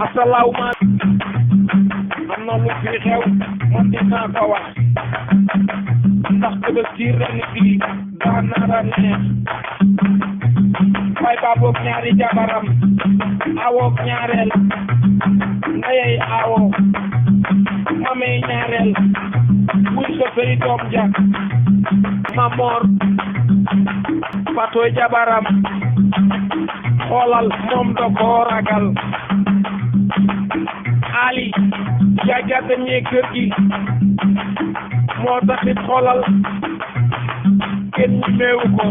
asalawma am na lu fi xew man dinaa ko wax ndax Tabaski ren bi daa nara neex fay baaboog ñaari jabaram awoog ñaareel ndeyey awo mamey ñaareel wuy ko feri doom ja Mamor Fatoy jabaram xoolal moom da koo ragal Ali jaajate ñee kër gi moo taxit xoolal kenn ñi meewu ko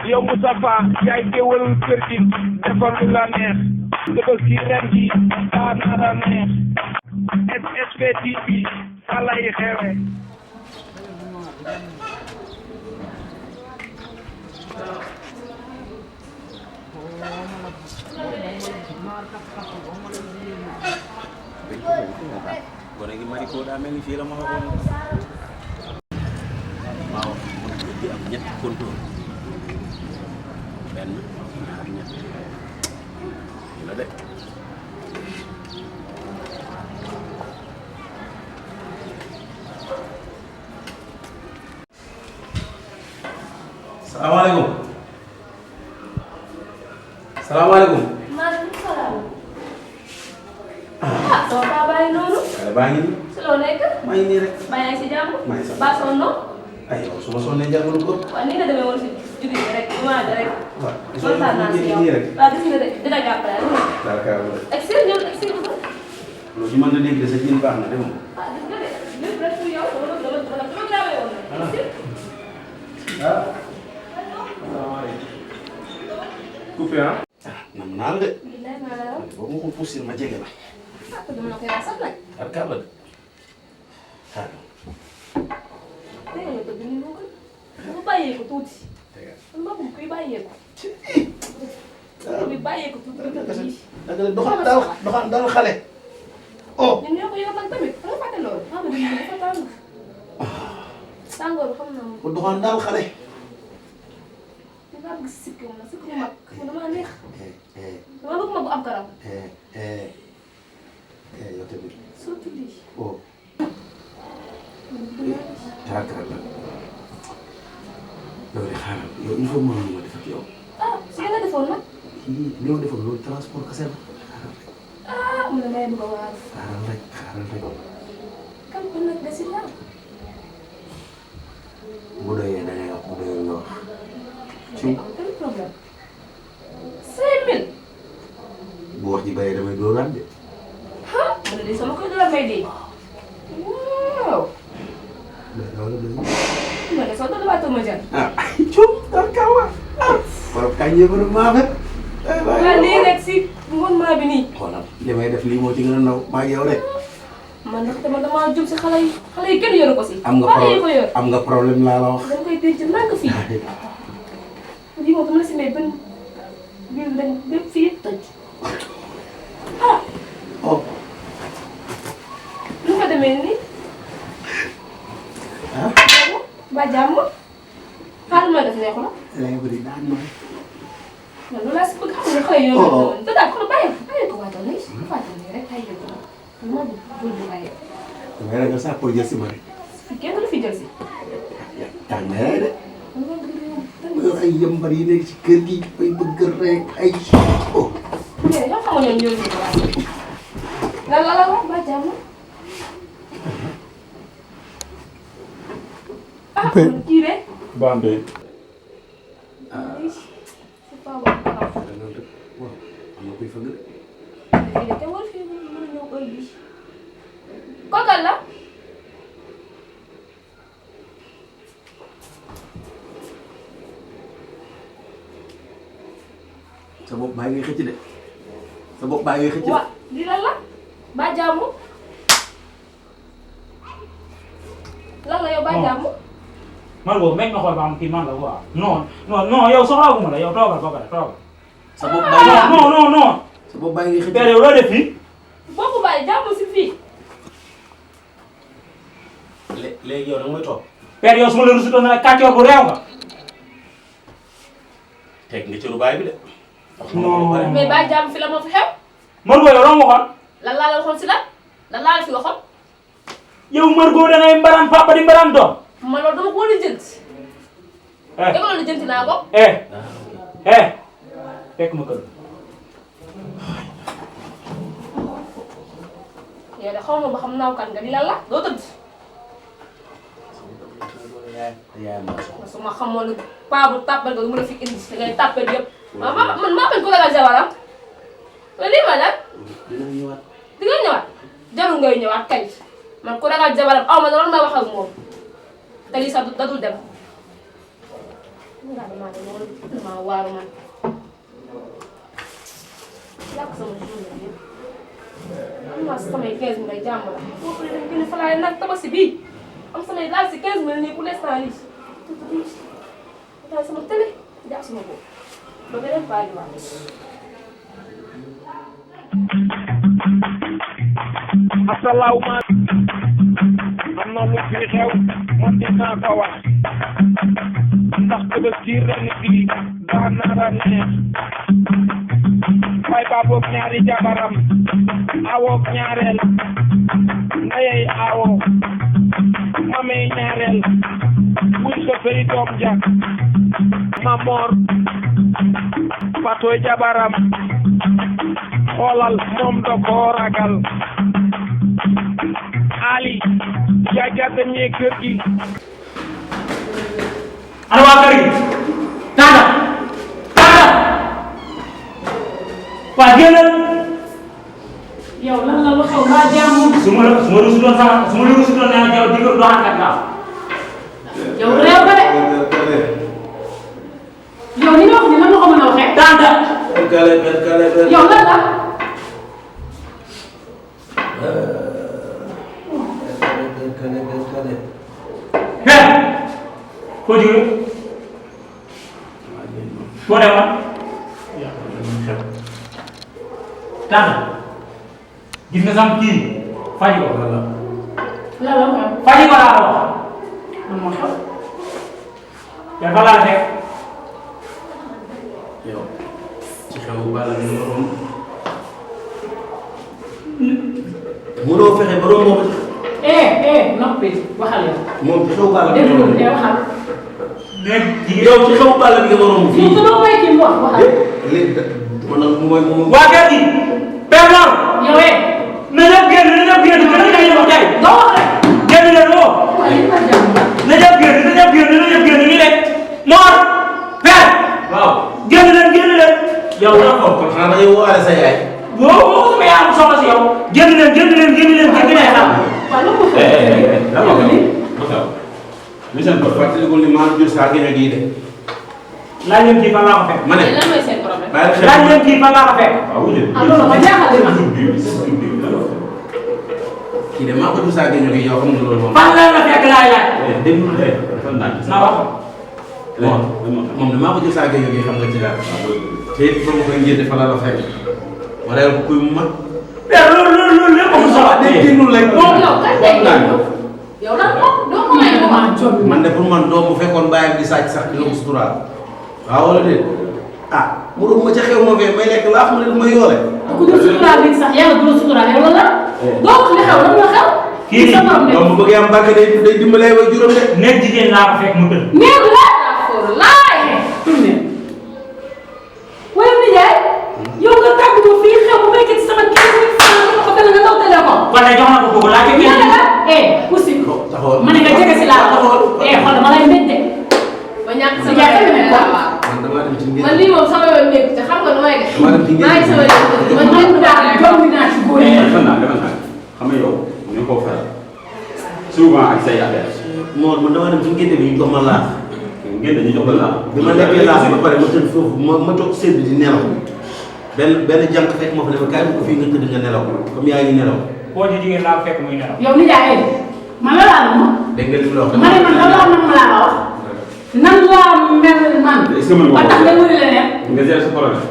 yow Moustapha yaay géwël kër gi defal lu la neex Tabaski ren gi daa nara neex SSP TV fa lay xewe gone gi Mariko daa mel ni fii la ma waxoon waaw di am ñetti contour benn ñaar ñett la de salaamaaleykum salaamaaleykum maaleykum salaam. ah sama paa baa ngi noonu. baa ngi nii. si loo nekk. maa ngi nii rek. maa ngi si jàmm. maa ngi sant. baa sonno. ay yow su ma sonnee jar lu ko. waaw ni nga demee woon si judi bi rek imaam rek. waaw kontaan naa si yow. nii rek. waaw gis nga de dina jàppale rek. d'accord. excel ñëw excel ko. loolu ci mën na dégg de sa jiin baax na de moom. ah gis nga de lépp rek pour yow dama grawee woon nag. excel. ah. salaamaaleykum. coupé ah. nam naan de. bilaay maa la raw. boo ma ko poussé ma jege la. ah te dama la koy wax sax nag. ak kàlla de. ah. dégg nga tëdd nii moo ko. dama bàyyee ko tuuti. man maa bëgg kuy bàyyee ko. kuy bàyyee ko tuuti ba tëdd nii. dëgg la doxaan daal xale. oh. ñun ñoo ko yor nag tamit da nga fàtte loolu. xam nga ni dafa tàng. tàngoor xam naa moom. ko doxaan daal xale. dinaa bëgg sikk ma sikk bu mag man damaa neex. dama bëgg mag bu am karaw. yow tamit. surtout lii. oh. yaakaar la. yow de xaaral yow il faut ma def ak yow. ah si nga defoon nag. li ma defoon loolu transport kese la. ah mu ne may bëgg a waaru. xaaral rek. kan kon nag desil la. bu doyee da ngay wax bu doyee nga wax. mais am quel problème. 5000. bu wax ji bëree damay dóoraat de. ah mu ne de sama koy dara may dee. waaw. loolu doy. ma ne soo doon damaa ma jar. ah cum dar kawa. ah borom kañ ko maa fet. waaw lii rek si ngoon maa bi nii. xoolal li may def lii moo ci gën a ndaw maa ngi yow rek. man nag dama damaa jub si xale yi kenn yoru ko si. am nga problème laa la wax. dama koy denc nànk fii. lii moom dama la si may benn biir dañ bépp fii tëj. ah. oh. nu nga demee nii. ah. ba jàmm. xaaral ma def neexu la. lay bëri daan nooy. man loolu laa si bëgg xam nga xale yi ñoo ngi doon te daal kon bàyyi ko waatal nii. waatal nii rek bàyyi ko man maa bëgg bu bàyyi. damay ragal sax pour jël si ma rek. fii kenn du la fi jël si. tàng na de. man maa bëgg ay yambar yi nekk ci kër gi bay bëgg rek ay. oh. mais yow xam nga ñoom ñoo ngi ko waaye. lan la wax ba jàmm. ah man kii de. Bande. c'est pas bon. waaw am na kuy fëgg de. léegi te war fii mën a ñëw heure bii. kookal la. sa bopp baa ngi xëcc de. sa bopp baa ngi xëcc de. waaw di lan la. ba jàmm. lan la yow ba jàmm. man boobu meñ ma xool ba am kii man la quoi non yow soxlaaguma la yow toogal ba pare toogal. sa bopp baa ngi non. sa bopp baa ngi xëcc. père yow loo def fii. boppu baay jàmm si fii. léegi yow da nga may toog. père yow su ma la rusutoon na kàccoor bu réew nga. te teg nga ci rubaay bi de. non mais bàyyi jàmm fi la moo fi xew. Margot yow loo waxoon. lan laa la waxoon si lan laa la fi waxoon. yow Margot da ngay mbaraan papa di mbaraan doom. man loolu dama ko war a jënti. dégg nga loolu jënti naa ko. fekk ma kër. yow de xaw ma ba xam naaw kan nga di lan la doo tëdd. su ma xamoon ne paa bu tàppal nga du mën a fi indi da ngay tàppal yëpp. man maa bañ ko ragal jabaram. mais lii ma lan. di nga ñëwaat jarul ngay ñëwaat kañ man ku ragal jabaram aw ma ne loolu may wax ak moom te lii sax dadul dem. damaa waaru man yàq sama journée bi yëpp am naa samay 15 000 jàmm la boo ko dem gën a falaay nag tabaski bii am samay laal si 15 000 nii pour l'instant lii tuuti sama télé jàpp sama bopp ba beneen paa di waat. asalaamaaleykum am na lu fi xew man dinaa ko wax ndax tabaski ren bii daa nar a neex fay baaboog ñaari jabaram awoog ñaareel ndeyay awo mamey ñaareel wuy so feri doom ja Mamor Fatoy jabaram xoolal moom da koo ragal Ali jaajate ñee kër gi ana waa kër gi tànga waa génnal yow lan la lu xew mbaa jàmm. su ma rusuloon sama su ma la rusuloon naa yow di ko doxaat gaaw yow réew ba de. yow li nga wax ni nan la ko mën a waxee. tànga yow lan la. foo jógee foo demoon tànga gis nga sam kii faji ko lan la xew. faji ko laa wax lan moo xew. dafa laa fekk yow ci xewu bala bi nga romb mënoo fexe ba romb moom noppi waxal yow. moom ci xewu bala bi dégg nga romb nga waxal. léegi jigéen yow ci xewu bala bi nga romb fii yow te doo may kii mu wax waxal. léegi man nag mu mooy moom waa kër gi Pernor yow na ñëpp génn na ñëpp génn na ñëpp génn tey doo wax rek. génn leen woo waaye li ma jàmm la. na ñëpp génn na ñëpp génn na ñëpp génn ñu ne Mor Père waaw génn leen yow na ko xanaa da ngay woowale sa yaay woo woo sama yaa am soxla si yow génn leen xam waaw lan moo xew. li seen ko fàttalikul ni maa jur saa géño gii de laaj leen kii fan laa ko fekk ma ne lan mooy seen problème. laaj leen kii fan laa ko fekk ah loolu ma jaaxal ma. kii de maa ko jur saa géño gii yow xam nga loolu moom fan la la fekk laay laaj déglu de na wax moom de maa ko jur saa géño gii xam nga ci daal te it fa ma koy njëriñ fa la la fekk ma reyal ko kuy mu mag Père loolu lépp amul solo déglu rek yow kan tey yow lan doo ko may ko wax. man de pour man doom bu fekkoon bàyyam di sàcc sax dina ko suturaal waaw wala déet ah mu doon ma ca xew ma fee may lekk laa xam ne ma yoole ku dul suturaal bi sax yàlla du la suturaal yow la. doo wax li xew lan moo xew. kii sa morom doom bu bëggee am barke day dimbalee way juróom de nekk jigéen laa ko fekk mu tëdd néeg la. laay. tourné. waaye nijaay yow nga tàggu ma fii xew bu fekkee ci sama 15 000 francs nga ko tele nga daw tele ko. kon nag jox na ko kooku laaj ñu ne la pusi. taxawal ma ne nga jege si laa xool dama lay mbéjte. ba ñàkk sama nijaay xam nga ko. man damaa dem ci ngeen man lii moom sama yoon nekk te xam nga nu may def. damaa dem ci ngeen maa ngi sama yoon nekk man ñëpp daal jom dinaa ci góor yi. defal naa xam nga yow ñu ko faral souvent ak say affaire Mor man damaa dem ci ngénte bi ñu jox ma laax ngeen dañuy jox la laa bi ma lekkee laax ba pare ma tëdd foofu ma toog sedd di nelaw benn jànk fekk ma fa ne ma kaay ko fii nga tëdd nga nelaw comme yaa ngi nelaw koo ci jigéen laa ko fekk muy nelaw yow nijaay man la laa ma. dégg nga li mu la wax ma ne man lan laa mën ma laa la wax. nan laa mel man. est-ce que mën nga ba tax nga wëri leneen. nga gérer sa problème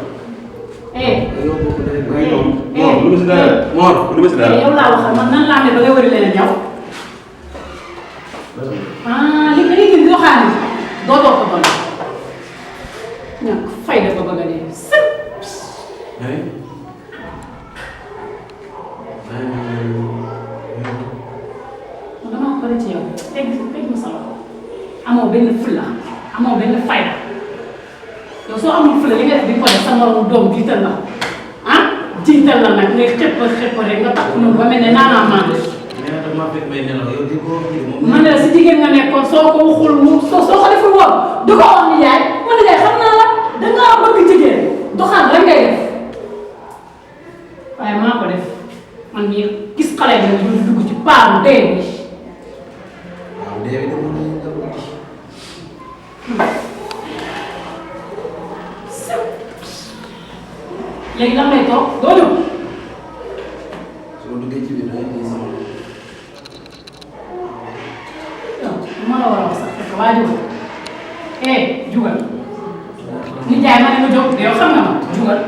yow bokk na rek ngay doom Mor lu ma si dara Mor lu ma si dara yow laa waxal man nan laa mel ba nga wëri leneen yow. li nga indi doxaani doo toog ko bon. ñàkk fay amoo benn fayda yow soo amul fële li nga def di ko def sa moromu doom jiital la ah jiital la nag ngay xëpp rek nga takku noonu ba mel ne naanaa maa ngi. mais nag damaa fekk may nelaw yow di ko man de si jigéen nga nekkoon soo ko waxul soo ko deful woon du ko wax nijaay man nijaay xam naa la dangaa bëgg jigéen doxaan rek ngay def waaye maa ko def man mii gis xale bi ñu dugg ci paaru dee bi. waaw dee bi dama lay dama di. léegi lan lay toog doo ñëw. su ma duggee ci biir da ngay sama. yow ma la war a wax sax fekk waa jugal jugal nijaay ma ne nga jóg yow xam nga ma jugal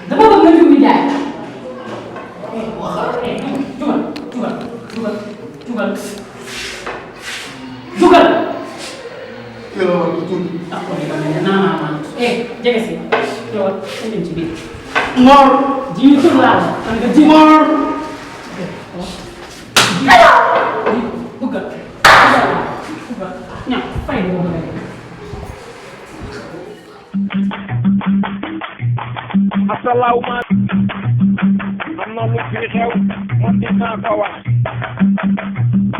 dama bëgg nga jóg nijaay jugal ah kon yow nee naa maa jege si yow dem ci biir. Mor. jiitu laa la man nga ji. Mor. Bugal ñam fay boo bëgg asalaamaaleykum am na lu fi xew man dinaa ko wax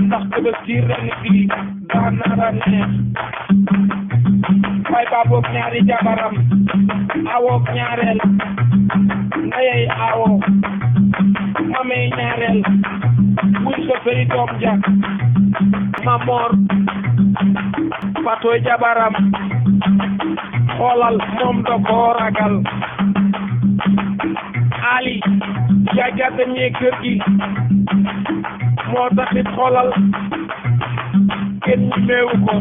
ndax Tabaski ren bii daa nar a neex fay baaboog ñaari jabaram awoog ñaareel ndeyay awo mamey ñaareel wuy ko sey doom ja Mamor Fatoy jabaram xoolal moom da koo ragal Ali jaaja dañee kër gi moo taxit xoolal kenn ñu meewu ko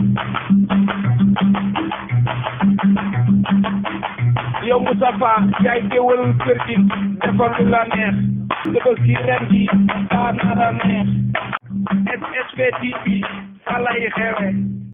yow Moustapha yaay géwël kër gi defal lu la neex Tabaski ren gi daa nar a neex SBT bi fa lay xewe